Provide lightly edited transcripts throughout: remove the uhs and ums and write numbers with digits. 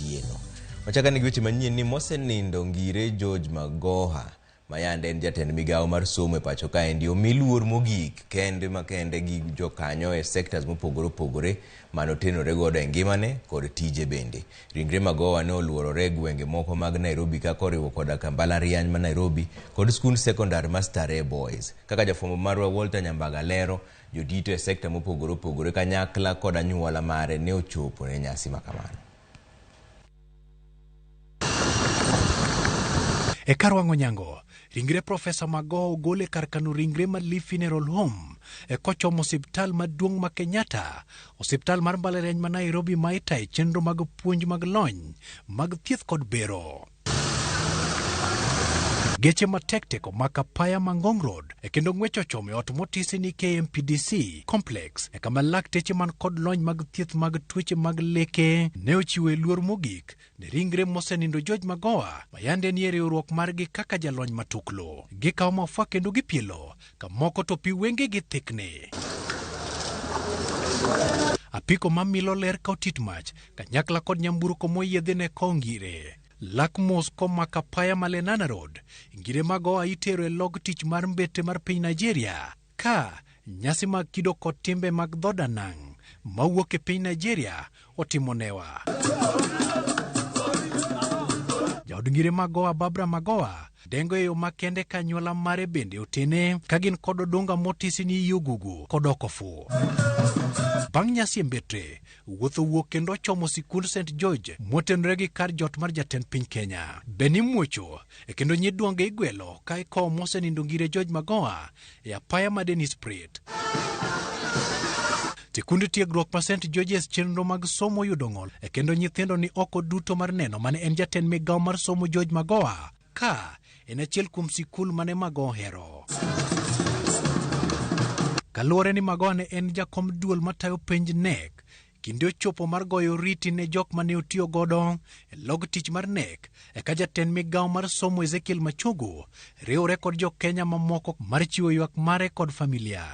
Otieno. Wachaka nigi weche manyien ni mosenindo Ngire George Magoha ma yande en jatend migawo mar somo e pacho kaendi omi luor mogik kende makende gi jokanyo e sectors mopogore opogore mane otenore godo e ngimane kod tije bende. Ringre Magoha ne oluorore e gwenge moko mag Nairobi kaka oriwo koda ka mbalariany ma Nairobi kod skund sekondar ma Starehe Boys. Kaka jafwambo marwa Walter Nyambaga lero, jodito e sekta mopogore opogore kanyakla kod anyuola mare ne ochopo ne nyasi makamano. E kar wang'o nyango, ringre Profesa Magoha ogol e kar kano ringre ma Lee Funeral Home e kochomo osiptal maduong' ma Kenyatta, osiptal mar mbalariany ma Nairobi ma itaye chenro mag puonj mag lony mag thieth kod bero. Geche matek tek omako apaya ma Ngong Road e kendo ng'wech ochomo e ot motisi ni KMPDC Complex e kama lakteche man kod lony mag thieth mag tuoche mag leke ne ochiwoe luor mogik ne ringre mosenindo George Magoha ma yande nie riwruok margi kaka jalony matuklu. Gikawo mafua kendo gipielo ka moko to pi wengegi thikni. Apiko mamilo ler ka otit mach kanyakla kod nyamburko moyiedhi ne kowo Ngire. Lak mos komako apaya ma Lenana Road, Ngire Magoha itero e log tich mar mbete mar piny Nigeria. Ka nyasi mag kido kod timbe mag dhood Anang' mawuok e piny Nigeria otimo newa. Jaod Ngire Magoha Barbara Magoha dengo e yo makende ka anyuola mare bende otene ka gin kod odunga motisi ni Yugugu kod Okofu. Bang' nyasi e mbetre, wuoth owuok kendo ochomo sikund St George motenore gi kar jot mar jatend piny Kenya. Be nimuocho e kendo nyidwonge igwelo ka ikowo mosenindo Ngire George Magoha e apaya ma Dennis Pritt. Sikund tiegruok ma St George's chenro mag somo yudo ng'ol e kendo nyithindo ni oko duto mar neno mane en jatend migawo mar somo George Magoha ka en achiel kuom sikul mane Magoha ohero. Kaluwore ni Magoha ne en jakom duol matayo penj KNEC, kinde ochopo mar goyo oriti ne jok mane otiyo godo e log tich mar KNEC, eka jatend migawo mar somo Ezekiel Machogu riwre kod jo Kenya mamoko mar chiwo ywak mare kod familia.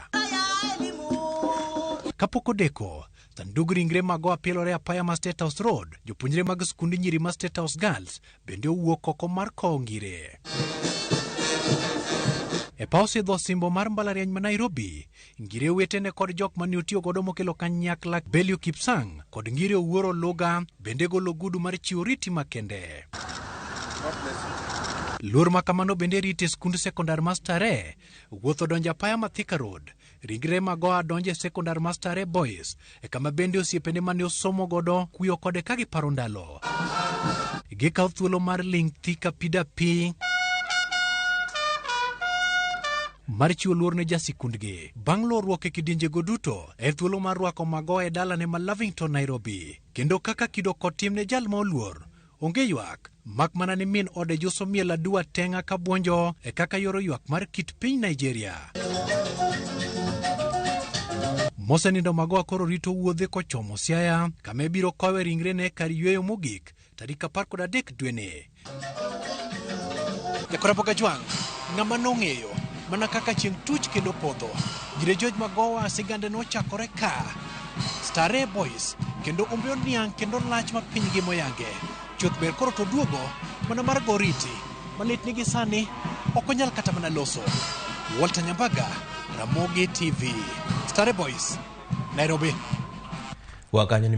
Kapok odeko, sandug ringre Magoha pielore apaya ma State House Road. Jopuonjre mag skund nyiri ma State House Girls bende owuok oko mar kowo Ngire. E paw sidho osimbo mar mbalariany ma Nairobi, Ngire wetene kod jok mane otiyo godo mokelo kanyakla Belio Kipsang kod Ngire Owuor Oluga bende golo ogudu mar chiwo oriti makende. Luor ma kamano bende rite e skund sekondar ma Starehe, wuoth odonjo apaya ma Thika Road, ringre Magoha donjo e sekondar ma Starehe Boys, e kama bende osiepene mane osomo godo kuyo kode ka giparo ndalo. Gikawo thuolo mar ling' thi ka pi da pi mar chiwo luor ne jasikundgi. Bang' lorruok e kidienjego duto, en thuolo mar rwako Magoha e dalane ma Lavington, Nairobi. Kendo kaka kido kod tim ne jal ma oluor, onge ywak, mak mana ni min ode juso miel aduwa teng'a ka buonjo e kaka yoro ywak mar kit piny Nigeria. Mosenindo Magoha koro rito wuodhe kochomo Siaya, kama ibiro kowe ringrene kar yweyo mogik tarik 13 dweni. Jakorapo Gajwang', ng'ama nong'eyo mana kaka chieng' tuch kendo podho. Ngire George Magoha sigande nochakore ka Starehe Boys kendo umbe oniang' kendo lach ma piny gi moyange. Chuth ber koro to duogo mana mar go oriti malit nigi sani ok onyal kata mana loso. Walter Nyambaga, Ramogi TV, Starehe Boys, Nairobi. Wakanyo ni